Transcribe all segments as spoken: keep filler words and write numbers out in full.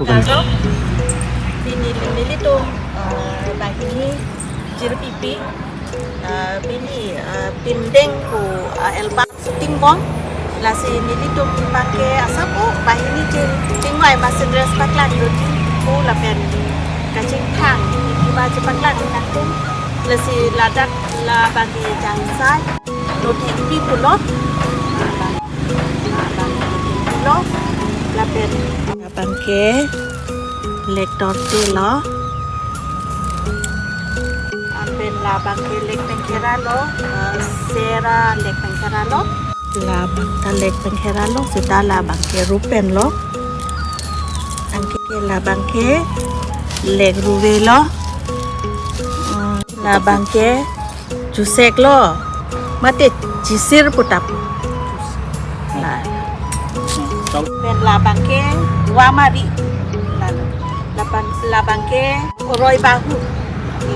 Laso pini nelitum, eh, banghini jirpi pi, eh, pini, eh, pindeng pu, eh, album shooting bom. Lasi nelitum abangke asap o banghini chingvai masin dress paklang doji pu lapen kachingthang iba chepaklang nangtum. Lasi ladak labang ke Jangsai, Lothengpi pulo. Labang, labang Lothengpi lo. Lapen labangke Lektorte lo. Lapen labangke Lekpengkhera lo. Eh, Sera Lekpengkhera lo. Labang ta Lekpengkhera lo, seta labangke Rupen lo. Anke labangke Lekruve lo. Hmm, labangke Jusek lo. Mate Jisir pu tap. La. Pen labangke Wamari. Lalo. Laban, labangke Roibahu.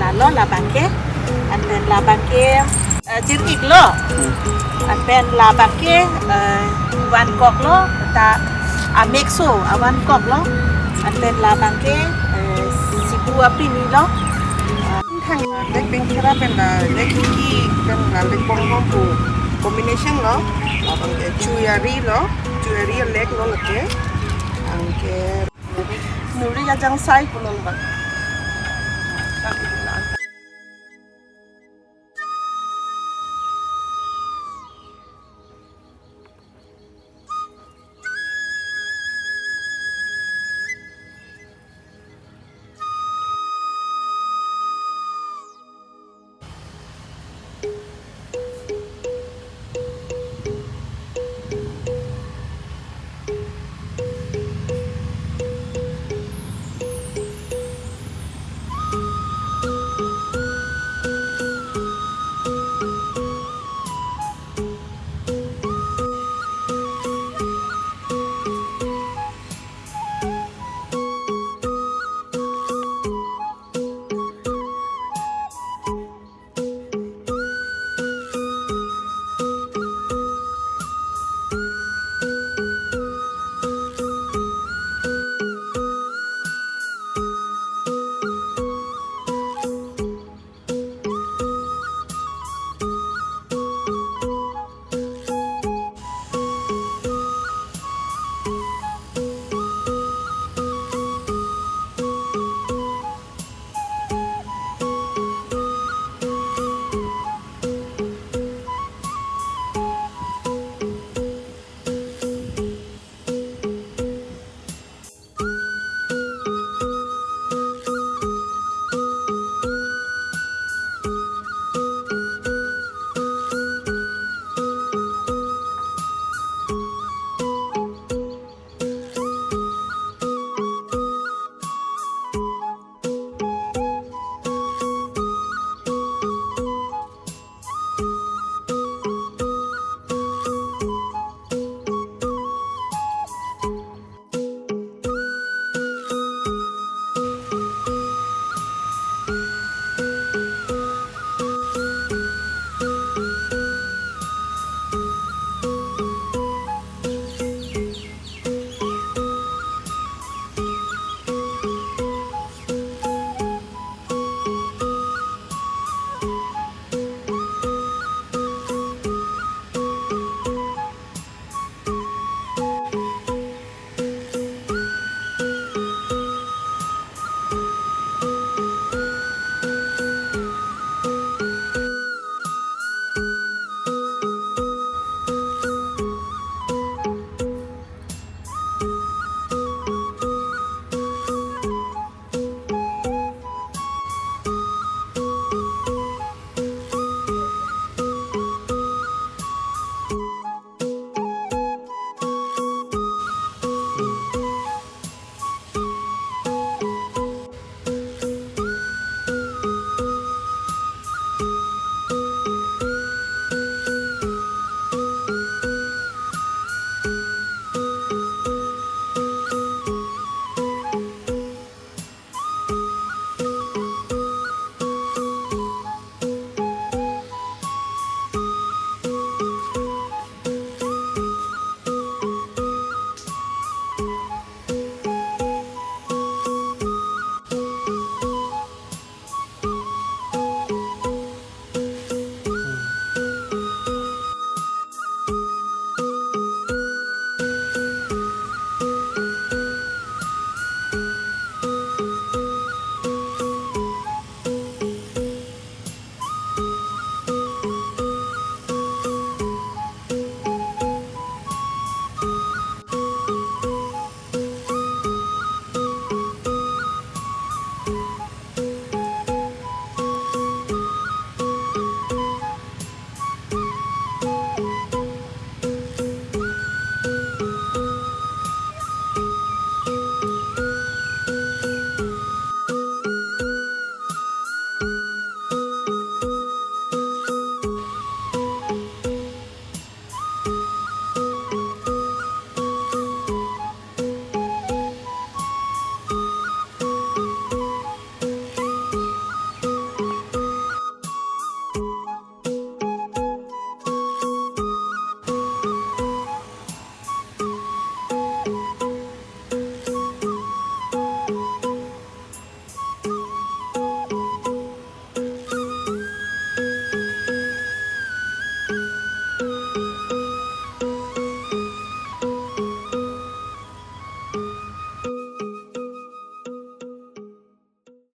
Lalo labangke. Anpen labangke, eh, Jirik lo. Anpen labangke, eh, Wankok lo. Ta Amekso, ah, Wankok lo. Anpen labangke, eh, Sibu Apini lo. Eh, thang Lekpengkhera pen la Lekki pen la Lekbongbom pu combination lo. Labangke Chuyari lo. Chuyari Lek lo lake. Anke Nuri Jangsai pulo bang.